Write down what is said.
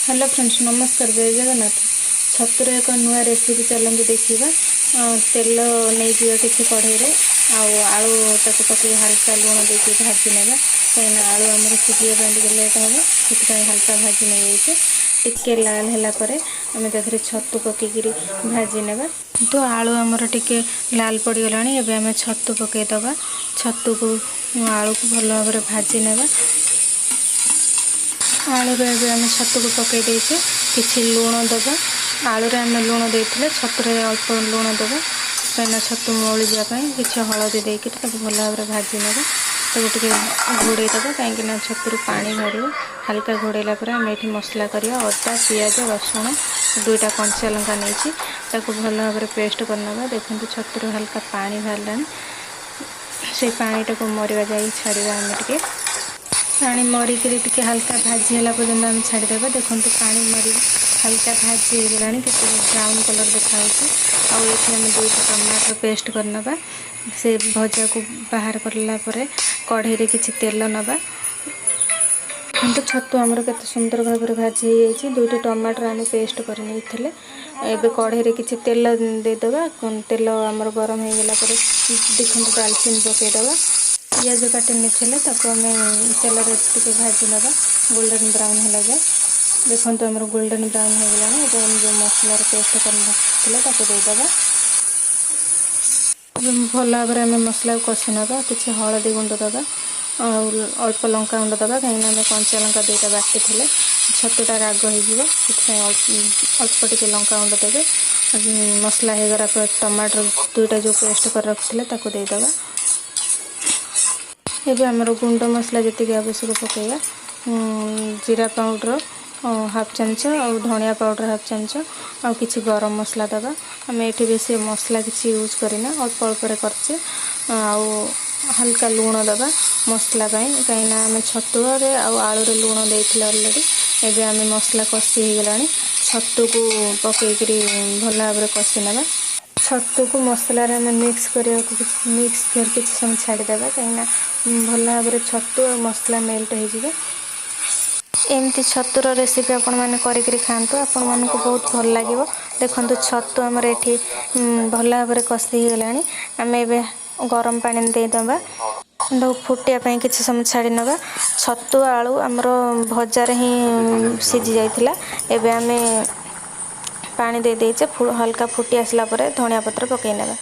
Hello friends, ନମସ୍କାର, ଜୟ ଜଗନ୍ନାଥ। ଛତୁର ଏକ ନୂଆ ରେସିପି ଚାଲନ୍ତୁ ଦେଖିବା। ତେଲ ନେଇଯିବା କିଛି କଢ଼େଇରେ ଆଉ ଆଳୁ ତାକୁ ପକାଇ ହାଲକା ଲୁଣ ଦେଇକି ଭାଜି ନେବା, କାହିଁକିନା ଆଳୁ ଆମର ସିଝିବା ପାଇଁ ଟିକେ ଲେଟ୍ ହେବ, ସେଥିପାଇଁ ହାଲକା ଭାଜି ନେଇଯାଇଛେ। ଟିକେ ଲାଲ ହେଲା ପରେ ଆମେ ତା ଦେହରେ ଛତୁ ପକାଇକିରି ଭାଜି ନେବା। ତ ଆଳୁ ଆମର ଟିକେ ଲାଲ ପଡ଼ିଗଲାଣି, ଏବେ ଆମେ ଛତୁ ପକାଇଦେବା। ଛତୁକୁ ଆଳୁକୁ ଭଲ ଭାବରେ ଭାଜି ନେବା। ଆଳୁରେ ଏବେ ଆମେ ଛତୁକୁ ପକାଇ ଦେଇଛେ, କିଛି ଲୁଣ ଦେବା। ଆଳୁରେ ଆମେ ଲୁଣ ଦେଇଥିଲେ, ଛତୁରେ ଅଳ୍ପ ଲୁଣ ଦେବା, କାହିଁକିନା ଛତୁ ମଉଳି ଯିବା ପାଇଁ। କିଛି ହଳଦୀ ଦେଇକିରି ତାକୁ ଭଲ ଭାବରେ ଭାଜି ନେବା। ତାକୁ ଟିକେ ଘୋଡ଼େଇ ଦେବା, କାହିଁକିନା ଛତୁରୁ ପାଣି ବାହାରିବ। ହାଲକା ଘୋଡ଼େଇଲା ପରେ ଆମେ ଏଇଠି ମସଲା କରିବା। ଅଦା, ପିଆଜ, ରସୁଣ, ଦୁଇଟା କଞ୍ଚା ଲଙ୍କା ନେଇଛି, ତାକୁ ଭଲ ଭାବରେ ପେଷ୍ଟ କରିନେବା। ଦେଖନ୍ତୁ, ଛତୁରୁ ହାଲକା ପାଣି ବାହାରିଲାଣି। ସେଇ ପାଣିଟାକୁ ମରିବା ଯାଇ ଛାଡ଼ିବା ଆମେ ଟିକେ। ପାଣି ମରିକିରି ଟିକେ ହାଲକା ଭାଜି ହେଲା ପର୍ଯ୍ୟନ୍ତ ଆମେ ଛାଡ଼ିଦେବା। ଦେଖନ୍ତୁ, ପାଣି ମରି ହାଲକା ଭାଜି ହେଇଗଲାଣି, କେତେ ବ୍ରାଉନ୍ କଲର୍ ଦେଖାହେଉଛି। ଆଉ ଏଇଠି ଆମେ ଦୁଇଟି ଟମାଟର ପେଷ୍ଟ କରିନେବା। ସେ ଭଜାକୁ ବାହାର କଲା ପରେ କଢ଼େଇରେ କିଛି ତେଲ ନେବା। ଦେଖନ୍ତୁ, ଛତୁ ଆମର କେତେ ସୁନ୍ଦର ଭାବରେ ଭାଜି ହେଇଯାଇଛି। ଦୁଇଟି ଟମାଟର ଆମେ ପେଷ୍ଟ କରି ନେଇଥିଲେ। ଏବେ କଢ଼େଇରେ କିଛି ତେଲ ଦେଇଦେବା। ତେଲ ଆମର ଗରମ ହେଇଗଲା ପରେ ଦେଖନ୍ତୁ, ଡାଲଚିନି ପକାଇଦେବା। ପିଆଜ କାଟି ନେଇଥିଲେ, ତାକୁ ଆମେ ତେଲରେ ଟିକେ ଭାଜି ନେବା ଗୋଲ୍ଡେନ୍ ବ୍ରାଉନ୍ ହେଲା ଯାଏ। ଦେଖନ୍ତୁ, ଆମର ଗୋଲ୍ଡେନ୍ ବ୍ରାଉନ୍ ହେଇଗଲାଣି। ଏବେ ଆମେ ଯେଉଁ ମସଲାର ପେଷ୍ଟ କରି ରଖିଥିଲେ, ତାକୁ ଦେଇଦେବା। ଏବେ ଭଲ ଭାବରେ ଆମେ ମସଲାକୁ କଷି ନେବା। କିଛି ହଳଦୀ ଗୁଣ୍ଡ ଦେବା ଆଉ ଅଳ୍ପ ଲଙ୍କା ଗୁଣ୍ଡ ଦେବା, କାହିଁକିନା ଆମେ କଞ୍ଚା ଲଙ୍କା ଦୁଇଟା ବାଟିଥିଲେ, ଛତୁଟା ରାଗ ହେଇଯିବ, ସେଥିପାଇଁ ଅଳ୍ପ ଟିକେ ଲଙ୍କା ଗୁଣ୍ଡ ଦେବେ। ମସଲା ହେଇଗଲା ପରେ ଟମାଟର ଦୁଇଟା ଯେଉଁ ପେଷ୍ଟ କରି ରଖିଥିଲେ, ତାକୁ ଦେଇଦେବା। ଏବେ ଆମର ଗୁଣ୍ଡ ମସଲା ଯେତିକି ଆବଶ୍ୟକ ପକାଇବା। ଜିରା ପାଉଡ଼ର ହାଫ୍ ଚାମଚ ଆଉ ଧନିଆ ପାଉଡ଼ର ହାଫ୍ ଚାମଚ ଆଉ କିଛି ଗରମ ମସଲା ଦେବା। ଆମେ ଏଠି ବେଶୀ ମସଲା କିଛି ୟୁଜ୍ କରିନା, ଅଳ୍ପ ଅଳ୍ପରେ କରିଛେ। ଆଉ ହାଲକା ଲୁଣ ଦେବା ମସଲା ପାଇଁ, କାହିଁକିନା ଆମେ ଛତୁରେ ଆଉ ଆଳୁରେ ଲୁଣ ଦେଇଥିଲେ ଅଲରେଡ଼ି। ଏବେ ଆମେ ମସଲା କଷି ହେଇଗଲାଣି, ଛତୁକୁ ପକାଇକିରି ଭଲ ଭାବରେ କଷି ନେବା। ଛତୁକୁ ମସଲାରେ ଆମେ ମିକ୍ସ କରିବାକୁ ମିକ୍ସ ଫେର୍ କିଛି ସମୟ ଛାଡ଼ିଦେବା, କାହିଁକିନା ଭଲ ଭାବରେ ଛତୁ ଆଉ ମସଲା ମେଲ୍ଟ ହେଇଯିବ। ଏମିତି ଛତୁର ରେସିପି ଆପଣମାନେ କରିକିରି ଖାଆନ୍ତୁ, ଆପଣମାନଙ୍କୁ ବହୁତ ଭଲ ଲାଗିବ। ଦେଖନ୍ତୁ, ଛତୁ ଆମର ଏଠି ଭଲ ଭାବରେ କଷି ହେଇଗଲାଣି। ଆମେ ଏବେ ଗରମ ପାଣି ଦେଇଦେବା। ତାକୁ ଫୁଟିବା ପାଇଁ କିଛି ସମୟ ଛାଡ଼ି ନେବା। ଛତୁ ଆଳୁ ଆମର ଭଜାରେ ହିଁ ସିଝି ଯାଇଥିଲା। ଏବେ ଆମେ ପାଣି ଦେଇ ଦେଇଛେ। ହାଲକା ଫୁଟି ଆସିଲା ପରେ ଧନିଆ ପତ୍ର ପକାଇ ନେବା।